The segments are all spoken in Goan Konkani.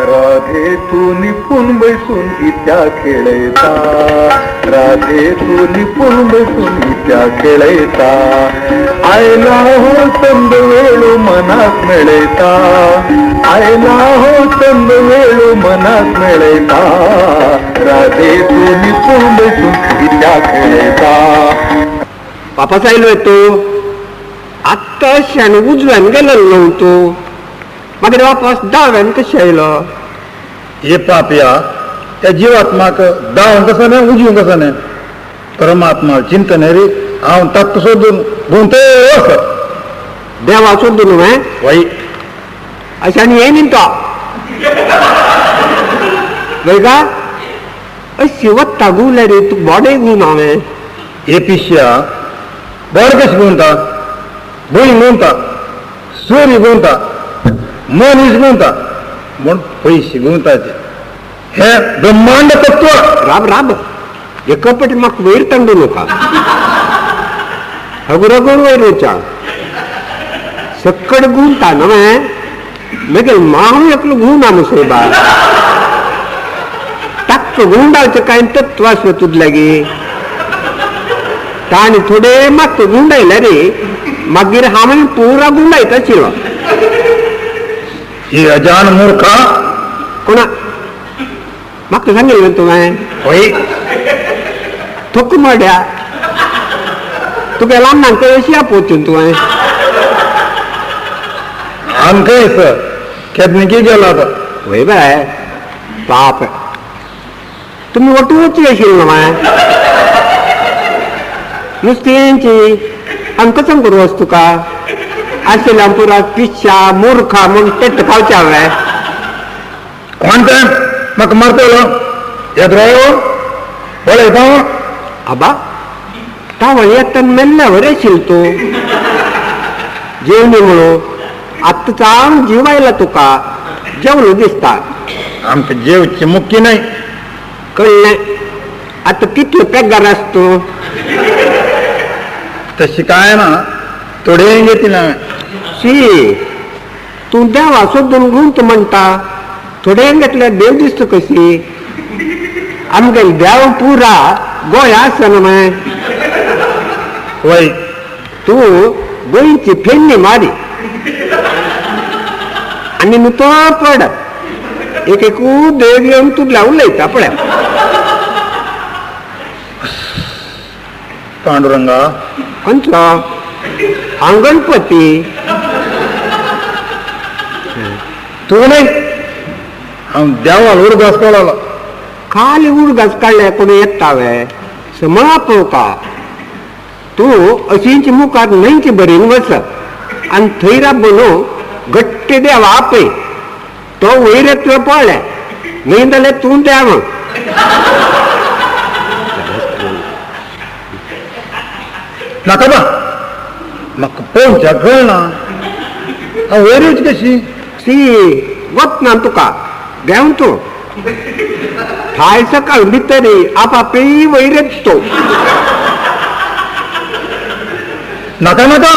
राधे तू निपून बैसून इत्या खेळयता, राधे तू निपून बैसून इत्या खेळयता, आयला हो चंद वेळू मनाक मेळयता, आयला हो चंद वेळू मनाक मेळयता, राधे तू निपून बैसून इत्या खेळयता. वापस आयलो तूं आत्तां अशें उजव्यान गेलेलो न्हू तूं, मागीर वापस दाव्यान कशें आयलो? हे पापया, त्या जीवात्माक दावन कसं नाही उजवीन कसं नाही, परमात्मा चिंतन रे हांव तत्व सोदून गुंत असं देवा सोदून न्हय वय अशें आनी हें न्ही तो वय गा अशी वत्ता गुवल्या रे तूं बोडे गुवन हांवें. हे पिश्या, बोड कशी गुंता, भूंय गुंता, सूर्य गुंता, मनीस गुंता, म्हूण पयशे गुंताचे हे ब्रह्मांड तत्व. राब राब हे कपट म्हाका वयर तांडू नका, हगुरगुर वयर वयच्या सकड गुंता न्हय मागीर माव एकलो गुवना मुसोबा ताक्क गुंडावचें कांय तत्व आसलें तुज लागीं. ताणें थोडे म्हाका गुंडायले रे, मागीर हांवें पुरा गुंडायत आशिल्लो. हे अजान मूर्खा, कोणा म्हाका सांगिल्लें तुवें? वय थोक मोड्या तुगे लांबांक अशी आपोवचें तुवें. आमकां सर केदनिकी गेला तो. वय बाय पाप, तुमी वटू वचू आशिल्लो न्हय नुस्तेंची आमकां सांग करूं वच तुका आशिल्ल्या पुरा पिश्या मूर्खा म्हूण पेट खावचें हांवें. कोण तें म्हाका मारतलो येद्रो पळयता. आबा तावळ येतना मेल्ल्या वरी आशिल्लो तूं, जेवणी म्हणून आत्तां चांग जीव आयला तुका, जेवलो दिसता. आमकां जेवची मुक्की नाही. कळ्ळें आतां कितलो पेगार आस तूं? तशी काय ना, थोडे घेतली हांवें. शी, तूं देवा सोदून गुंत म्हणटा, थोडे घेतल्यार देव दिसता कशी? आमगेले देव पुरा गोंय आसा न्हय. वय तूं गोंयची फेन्नी मारी आनी न्हू तो पड एक एकू देव येवन तुगल्या उलयता पळय. पांडुरंगा खंयचो? हांव गणपती. तूं न्हय, हांव देवाल उडगास काडलो. खाली उडगास काडल्यार कोण येता वे? समळ आपोवका. तूं अशींच मुखार न्हंयचे बरीन वच आनी थंय राबून घट्ट देवा आपय, तो वयर येतलो पळय, न्हय जाल्यार तूं देव. नाका बा, म्हाका पळोवच्याक कळना हांव वयर येवची कशी? शी वतना तुका घेवन तूं थाय सकाळ भितर आपापी वयर येत तो. नाका नाका,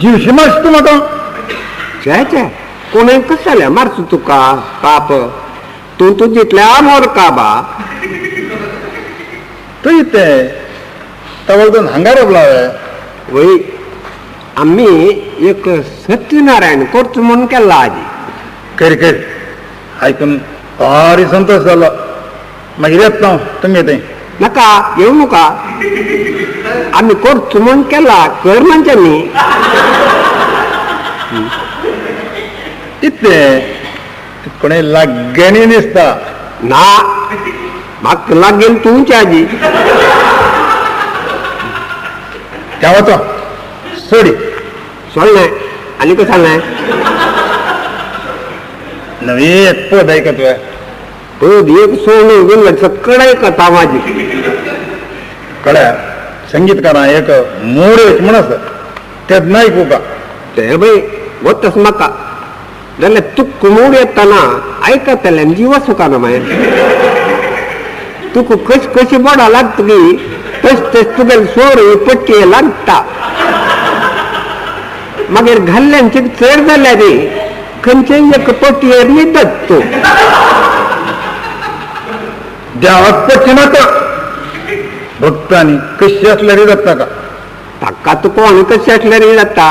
जीवशी मारशी तूं म्हाका. छे छे, कोणें कशें जाल्यार मारचो तुका पाप, तूं तुजेतल्या मोरका बा. तूं इतें तवळ हांगा रावला वे? वय आमी एक सत्यनारायण करचो म्हूण केला आजी. कर कर, आयकून भारी संतोश जालो. मागीर येतलो हांव तुमगे थंय. नाका येवं नाका, आमी करचो म्हूण केला, कर म्हणच्यांनी. इतलें कोणें लागेनी दिसता. ना म्हाका लागेन तुमची आजी. त्या वचो सोडी. सोडलें आनी कशें सांगलें? नवी एक पद आयकत वे? पद एक सोडून सकड आयकता हांव आजी. कळ्ळ्या संगीतकारां एक मोड एक म्हण आसा, तेन्ना आयकूका. तें बाय वतस म्हाका जाल्यार तुका मोड येतना आयकतल्यान जीव सुखाना मागीर. तुका कशी कशी बोडा लागतली तश तश तुगेले सोर पट्टी लागता. मागीर घाल्ल्यांचे चड जाल्यार रे खंयचेय एक पटयेर न्हिदत तूं. देवाक पडचें ना तर भक्तांनी कशी असल्यार जाता का? ताका तूं कोण कशें आसल्यार जाता.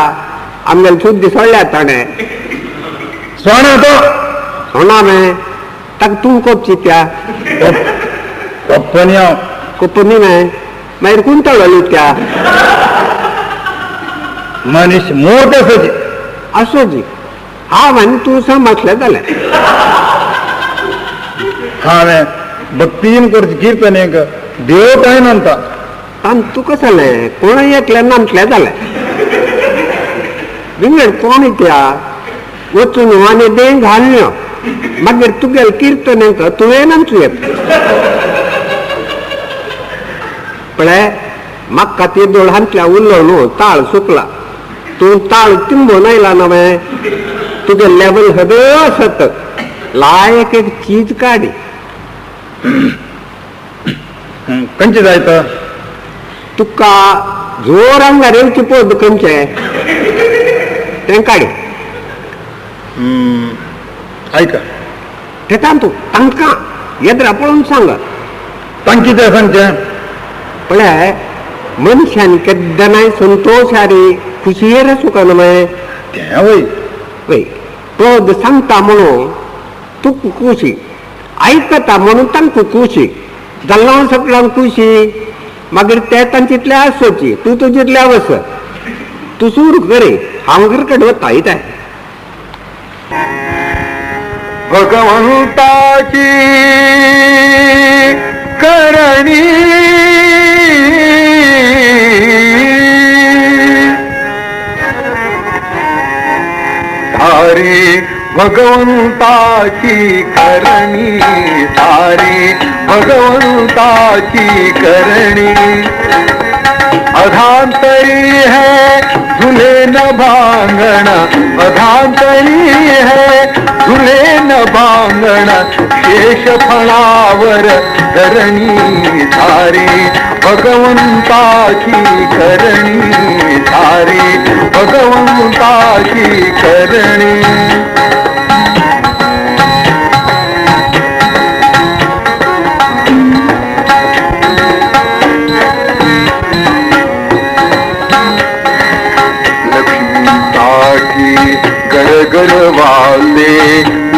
आमगेले शुद्धी सोडल्या ताणें. सोणा तो सोणा मे ताका तूं कोपची त्या कोप्पनी हांव. कोपनी मे मागीर कोण तळली त्या मनीस मोट आसाची. असो जी हांव आनी तूं समजलें जाल्यार. हांवें भक्तीन करची किर्तनेक देव कांय म्हणटा. आनी तुका जालें कोणय एकल्यान नामतलें जालें. विंगड कोण त्या वचून आनी दें घालन्यो मागीर तुगेल किर्तनेक तुवें नामचूं येता. पळय म्हाका ती दोळांतल्या उरलो न्हू ताळ सुकला. तूं ताळ तिंबोन आयला नवें तुगे लेवल हदो आसत. लायक एक चीज काडी. खंयचें जायत तुका जोर आंगार येवची पद खंयचें तें काडी. आयका तेतान तूं तांकां येद्रा पळोवन सांग. तांकां कितें सांगचें? पळय मनशान केन्नाय संतोशारी खुशयेर आसूंक न्हय. तें वय वय पद सांगता म्हणून तुका खुशी, आयकता म्हणून तांकां खुशी, जाल्लो सगळ्यांक खुशी. मागीर ते तांचेतले आसोची तूं तुजेतले वस. तूं सूर करे हांव कडेन वता इतें. भगवंताची करणी सारी, भगवंताची करणी सारी, भगवंताची करणी. अधांतरी है झुले न भांगण, अधांतरी है झुले न भांगण, शेष फळावर धरणी सारी, भगवंताची करणी सारी, भगवंताची करणी. गरगरवाले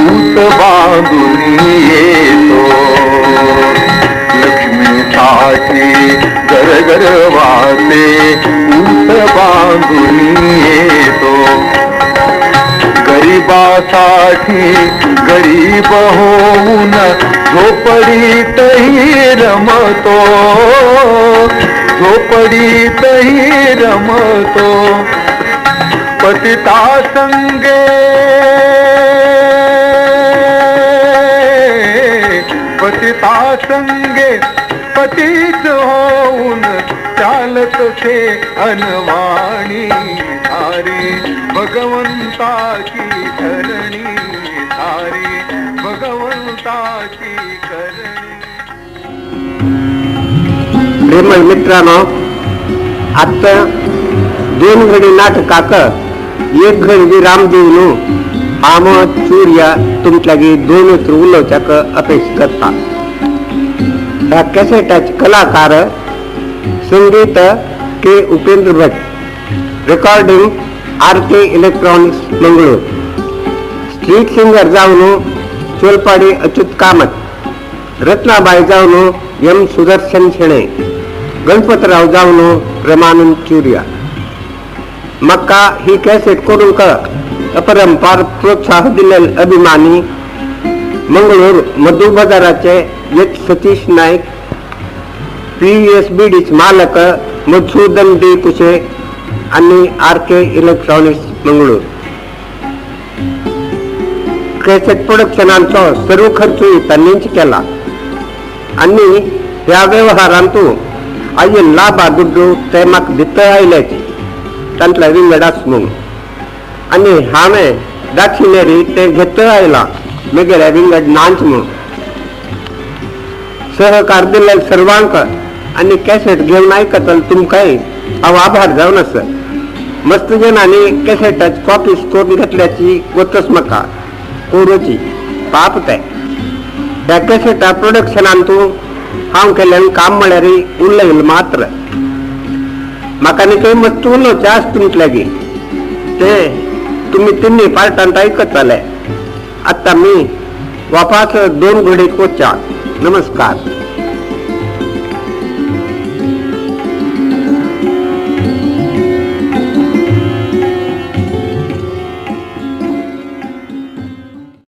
ऊस बांधून येतो, लक्ष्मीसाठी गरगरवाले ऊस बांधून येतो. गरिबासाठी गरीब होऊन झोपडीतही रमतो, झोपडीतही रमतो. पतिता संगे पतिता संगे पतित होऊन चालत से अनवाणी सारी, भगवंताची करणी सारी, भगवंताची करणी. प्रेमळ मित्रांनो, आता दोन घडी नाटकाक एक घडी रामदेव न्हू हांव चुर्या तुमच्या दोन उतर उलोवच्याक अपेक्ष करता. ह्या कॅसेटाचे कलाकार संगीत K Upendra Bhat, recording R K electronics Mangalore, street singer जावन चोलपाडी अच्युत कामत, रत्नाबाई जावन एम सुदर्शन शेणै, गणपतराव जावन रमानंद चुर्या. म्हाका ही कॅसेट करूंक अपरंपार प्रोत्साह दिल्ले अभिमानी मंगळूर मधु बाजाराचे H Satish Naik, P S B डीचे मालक मधुसूदन डी कुशे आनी R K electronics Mangalore. Cassette प्रोडक्शनाचो सर्व खर्चूय तांणीच केला आनी ह्या व्यवहारांतू आयिल्लो लाभा दुड्डू ते म्हाका भितर आयल्याची तांतल्या विंगडाच म्हणून आनी हांवें दाक्षिणेरी ते घेत आयला मेगेल्या विंगड नाच म्हणून. सहकार दिल्ले सर्वांक आनी कॅसेट घेवन आयकतले तुमकांय हांव आभार जावन आसा. मस्त जणांनी कॅसेटाची कॉपीज करून घेतल्याची गोतच म्हाका कोरोची पाप ते त्या कॅसेटा प्रोडक्शनान तूं हांव केल्ल्यान काम म्हळ्यार उरलें मात्र. म्हाका न्ही खंय मस्त उलोवचें आसा तुमचे लागीं ते तुमी तिन्ही पार्टांत आयकताले. आतां मी वापास दोन घडीक वचा. नमस्कार.